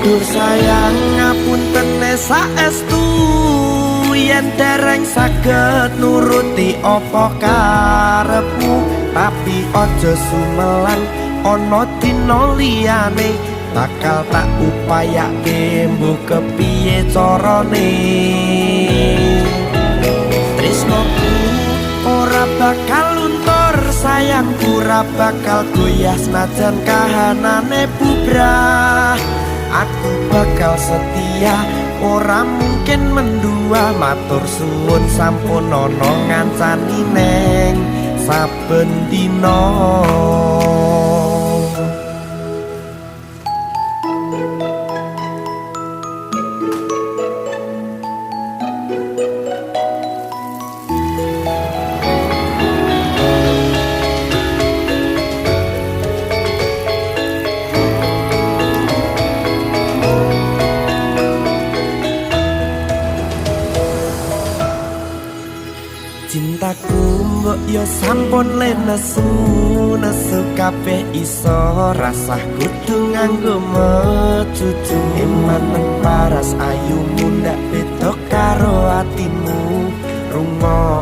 Duh sayang, ngapuntene saestu yen dereng saged nuruti apa karepmu, tapi aja sumelang, ana dina liyane bakal tak upayake, mbuh kepiye carane. Tresnoku ora bakal luntur, sayangku ora bakal goyah, senajan kahanane bubrah. Aku bakal setia, ora mungkin mendua. Matur suwun sampun ana ngancani neng saben dina. Cintaku mbok yo sampun le nesu, nesu kabeh iso, rasah kudu nganggo mecucu. Emanen paras ayumu ndak beda karo atimu rungo.